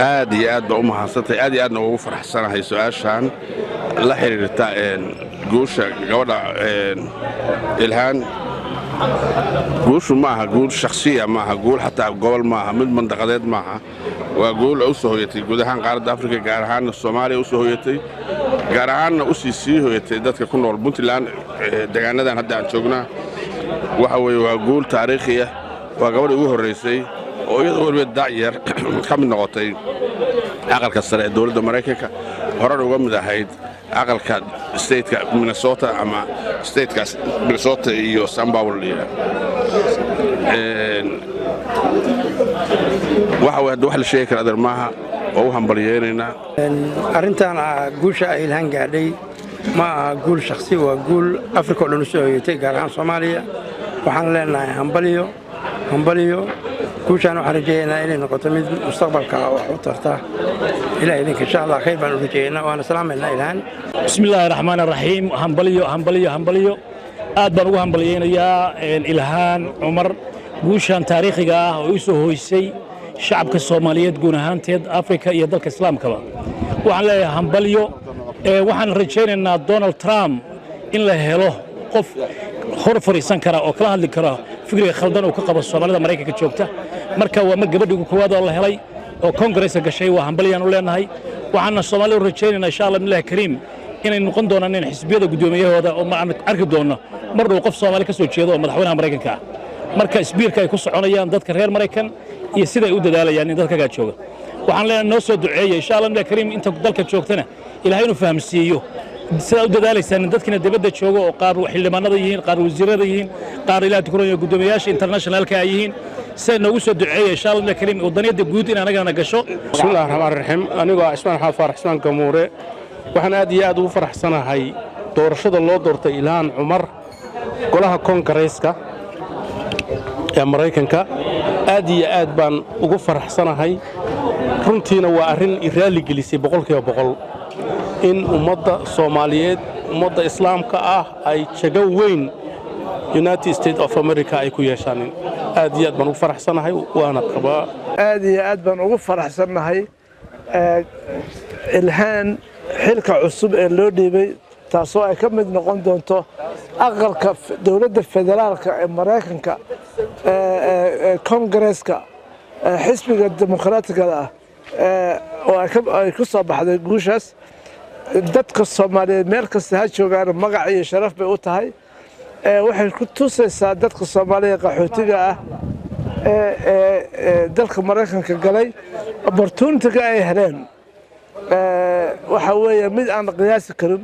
Aad iyo aad baa u mahadsantahay, aad iyo aadna ugu faraxsanahay su-aashan la xiriirta guusha gabadha Ilhaan. Guushu maaha guul shakhsiya, maaha guul xataa gobol, maaha mid mandaqadeed, maaha. Waa guul u soo hoyatay guud ahaan qaaradda Afrika, gaar ahaanna Soomaaliya u soo hoyatay, gaar ahaanna u sii hoyatay dadka ku nool Puntland, deegaanadan hadda aan joognaa. Waxa weeye waa guul taariikhi ah. Waa gabadhii ugu horraysay oo iyadoo weliba dacyar ka mid noqotay aqalka sare ee dowladda Maraykanka, horena uga mid ahayd aqalka stateka Minnesota ama statekaas Minnesota iyo San Paul la yidhaah. Waxa weye hadda wax la sheegi kara adeer maaha, oo u hambalyeynaynaa. Arrintan guusha ay Ilhaan gaadhay ma aha guul shakhsi, waa guul Afrika oo dhan u soo hoyatay, gaar ahaan Soomaaliya. Waxaan leenahay hambalyo, hambalyo. Guushaan waxaan rajeeyaynaa inay noqoto mid mustaqbalka wax u tarta. Ilaah idinka, insha Allah, khayr baan u rajeeyaynaa, waana salaamaynaa Ilhaan. Bismi illaahi raxmaan raxiim. Hambalyo, hambalyo, hambalyo. Aad baan ugu hambalyaynayaa Ilhaan Cumar guushan taariikhiga ah oo u soo hoysay shacabka Soomaaliyeed guud ahaanteed, Afrika iyo dalka islaamkaba. Waxaan leeyahay hambalyo. Waxaan rajaynaynaa Donald Trump in la helo qof hor fadhiisan kara oo kala hadli kara fikriga khaldan uu ka qabo Soomaalida Maraykanka joogta. Marka waa mar gabadhii ugu koowaad oo la helay oo Kongareeska gashay, waa hambalyaan u leenahay. Waxaana Soomaalida u rajaynaynaa, insha Allah billahi kariim, inay noqon doonaan in xisbiyada guddoomiyahooda oo aan arki doonno mar dhow qof Soomaali ka soo jeedo oo madaxweynaha Maraykanka ah. Marka isbiirka ay ku soconayaan dadka reer Maraykan iyo sida ay u dadaalayaan in dadkagaa jooga, waxaan leenahay noo soo duceeya, insha Allah billahi kariim. Inta dalka joogtana Ilaahay inuu fahamsiiyo sidaa u dadaalaysaan, dadkina dibadda jooga oo qaar xildhibaanada yihiin, qaar wasiirada yihiin, qaar ilaah tukuranyo guddoomiyaasha internationalka ay yihiin, sida noogu soo duceeya, insha Allah billahi kariim, wadaniyadda guud in anagana gasho. Bismillahi raxmaan raxiim. Anigoo ah Cismaan Xaad Faarax Cismaan Gamuure, waxaan aad iyo aad ugu faraxsanahay doorashada loo doortay Ilhaan Cumar golaha koongareeska ee Maraykanka. Aad iyo aad baan ugu faraxsanahay runtiina. Waa arrin i raalli gelisay 100% in ummadda Soomaaliyeed, ummadda islaamka ah, ay jago weyn United States of America ay ku yeeshaan. Aad iyo aad baan ugu faraxsanahay, waana qabaa. Aad iyo aad baan ugu faraxsannahay Ilhaan xilka cusub ee loo dhiibay, taasoo ay ka mid noqon doonto aqalka dowladda federaalka ee Maraykanka, kongareeska, xisbiga Dimuqraatiga ah, oo ay ku soo baxday guushaas. Dadka Soomaaliyeed meel kasta ha joogaan magac iyo sharaf bay u tahay. Waxay ku tusaysaa dadka Soomaaliya qaxootiga ah ee dalka Maraykanka galay opportunity-ga ay heleen waxa weeye mid aan qiyaasi karin.